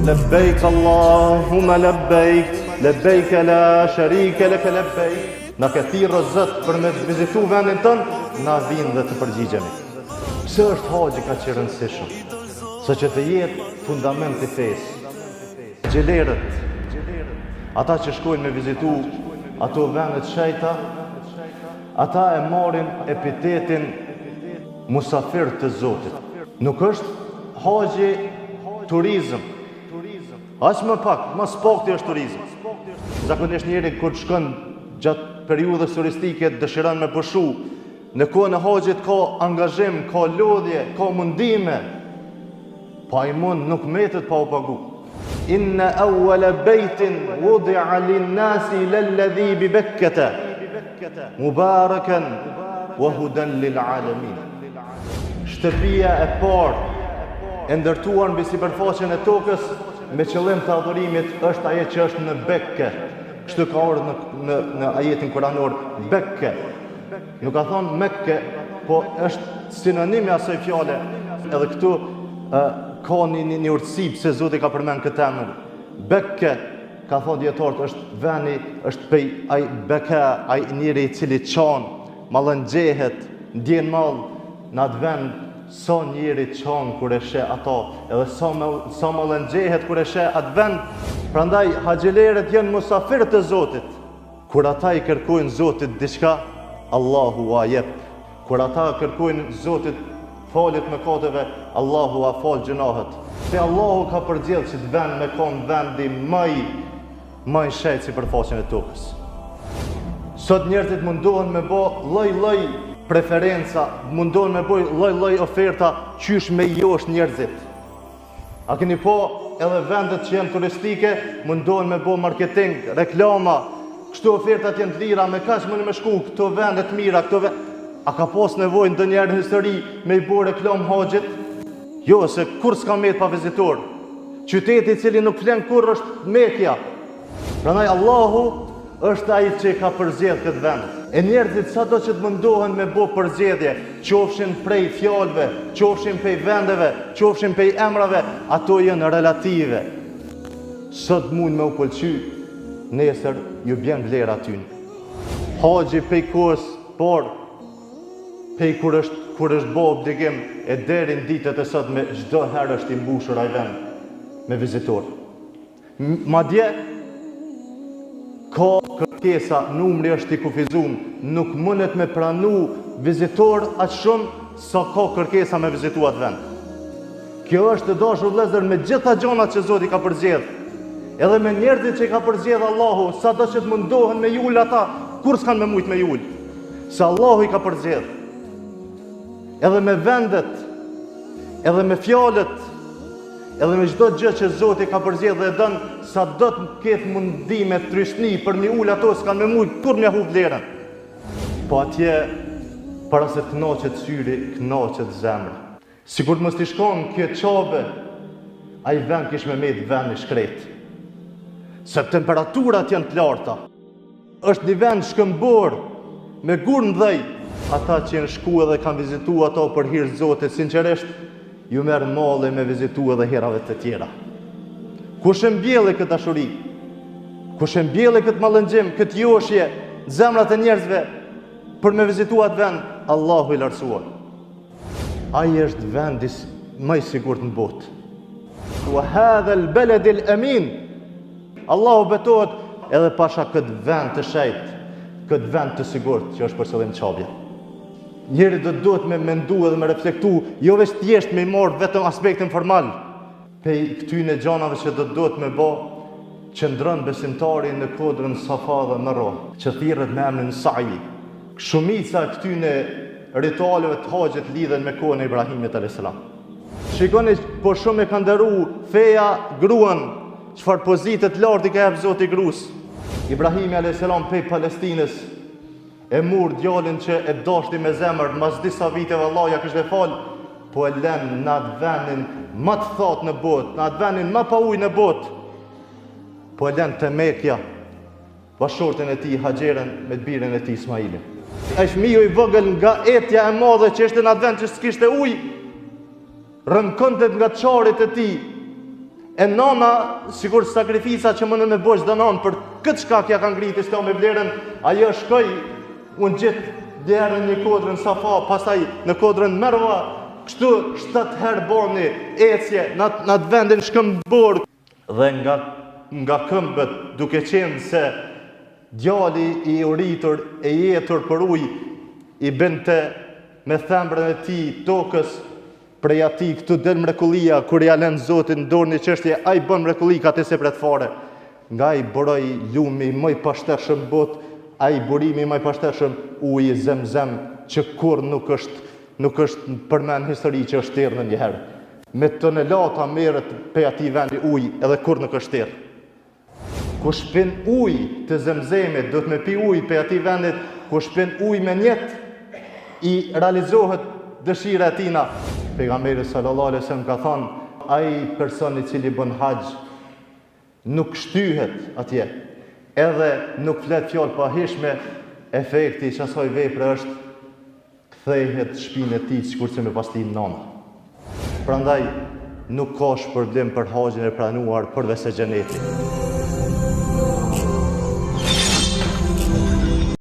Lebbejk Allahumma lebbejk, lebbejk la sharike leke lebbejk. Na ke thirrë o Zot për me vizitu vendin tënd, na vijmë dhe të përgjigjemi. Pse është haxhi kaq i rëndësishëm? Sa që të jetë fundament i fesë. Haxhilerët, ata që shkojnë me vizitu ato vende të shejta, ata e marrin epitetin musafir të Zotit. Nuk është haxhi turizëm. Aq më pak, më së pakti është turizëm. Zakonisht njeri kur shkon gjatë periudhës turistike dëshiron me pushu. Në kohën e haxhit ka angazhim, ka lodhje, ka mundime. Po ai mund nuk metet pa u pagu. Inna awwala baytin wudi'a lin-nasi lalladhi bi Bekkata mubarakan wa hudan lil alamin. Shtëpia e parë e ndërtuar mbi sipërfaqen e tokës me qëllim të adhurimit është ajo që është në Bekke. Kështu ka ardhur në në në ajetin kuranor Bekke. Nuk ka thonë Mekke, po është sinonim i asaj fjale. Edhe këtu ë ka një një, një urtësi pse Zoti ka përmend këtë emër. Bekke ka thonë dijetarët është veni, është pej ai beka, ai njeri i cili qan, mallëngjehet, ndjen mall në atë vend sa njeri qan kur e sheh ato, edhe sa më, sa mallëngjehet kur e sheh atë vend. Prandaj haxhilerët janë musafirë të Zotit. Kur ata i kërkojnë Zotit diçka, Allahu ua jep. Kur ata kërkojnë Zotit falje të mëkateve, Allahu ua fal gjynahet. Se Allahu ka përzgjedh qit vend me kon vendi më i më i shejtë sipërfaqen e tokës. Sot njerëzit mundohen me bo lloj-lloj preferenca, mundohen me bo lloj-lloj oferta qysh me josh njerëzit. A keni pa edhe vendet që janë turistike, mundohen me bo marketing, reklama, kështu ofertat janë të lira, me kaq mundi me shku këto vende të mira, këto vende... A ka pas nevojë ndonjëherë në histori me i bo reklamë haxhit? Jo, se kurrë s'ka met pa vizitor. Qyteti i cili nuk flen kurrë është Mekja. Prandaj Allahu është ai që e ka përzgjedh këtë vend. E njerëzit sado që të mundohen me bo përzgjedhje, qofshin prej fjalëve, qofshin prej vendeve, qofshin prej emrave, ato janë relative. Sot mund me u pëlqy, nesër ju bjen vlera atyne. Haxhi prej kohës, por prej kur është kur është bo obligim e deri në ditët e sotme çdo herë është i mbushur ai vend me vizitorë. Madje, ka kërkesa, numri është i kufizum, nuk mundet me pranu vizitor aq shumë sa ka kërkesa me vizitu atë vend. Kjo është të dashur vëllezër me gjitha gjonat që Zoti ka përzgjedh. Edhe me njerëzit që i ka përzgjedh Allahu, sado që të mundohen me i ul ata, kurrë s'kanë me mujt me i ul. Se Allahu i ka përzgjedh. Edhe me vendet, edhe me fjalët, Edhe me çdo gjë që Zoti ka përzgjedh dhe e don, sado të ketë mundime trysni për m'i ul ato s'kan me mujt kurrë m'ia hup vlerën. Po atje para se të kënaqet syri, kënaqet zemra. Sikur të mos t'ish kon kjo Qabe, ai vend kish me met vend i shkret. Se temperaturat janë të larta. Është një vend shkëmbor me gurë në dhej. Ata që janë shku edhe kanë vizitu ato për hir të Zotit, sinqerisht, ju merr malli me vizitu edhe herave të tjera. Kush e mbjelli këtë dashuri? Kush e mbjelli këtë mallëngjim, këtë joshje në zemrat e njerëzve për me vizitu atë vend? Allahu i lartësuar. Ai është vendi më i sigurt në botë. Wa hadha al-balad al-amin. Allahu betohet edhe pasha këtë vend të shejt, këtë vend të sigurt që është për qëllim Qabja. Njeri do të duhet me mendu edhe me reflektu, jo veç thjesht me i marrë vetëm aspektin formal, pej këtyne gjanave që do të duhet me bo, qëndron besimtari në kodrën Safa dhe Merwa, që thirret me emrin Sa'i. Shumica e këtyne ritualeve të haxhit lidhen me kohën e Ibrahimit a.s. Shikoni, po shumë e ka nderu feja gruan, çfarë pozite të lartë i ka jep Zoti grus. Ibrahimi a.s. pej Palestinës, e mur djalin që e dashti me zemër, mas disa viteve Allahu ja kishte fal, po e len në atë vendin më të thatë në botë, në atë vendin më pa ujë në botë, po e len te Mekja, bashkëshorten e tij Haxheren me të birin e tij Ismailin. Ai fëmiu i vogël nga etja e madhe që ishte në atë vend që s'kishte ujë, rënkonte nga të qarit e tij. E nana, sikur sakrifica që mundet me bo çdo nanë për këtë shkak ja ka ngrit Islami vlerën, ajo shkoi u ngjit deri në një kodrën Safa, pastaj në kodrën Merva, kështu 7 herë boni ecje në atë vendin shkëmbor dhe nga nga këmbët duke qenë se djali i uritur e i etur për ujë i binte me thembrën e tij tokës Prej atij këtu del mrekullia kur ja lën Zotit në dorë një çështje ai bën mrekulli ka ti s'e pret fare. Nga ai buroi lumi më i pashtershëm në botë, ai burimi më i pashtershëm uji Zemzem që kurrë nuk është nuk është përmend në histori që është terë ndonjëherë. Me tonelata merret prej atij vendi ujë edhe kurrë nuk është terë. Kush pin ujë të Zemzemit, duhet me pi ujë prej atij vendit, kush pin ujë me nijet, i realizohet dëshira e tina. Pejgamberi sallallahu alaihi wasallam ka thënë, ai person i cili bën haxh nuk shtyhet atje, edhe nuk flet fjalë pahijshme, efekti i qasaj vepre është kthehet n'shpinë e tij sikurse me pas lind nana. Prandaj nuk ka shpërblim për haxhin e pranuar përveç se xheneti.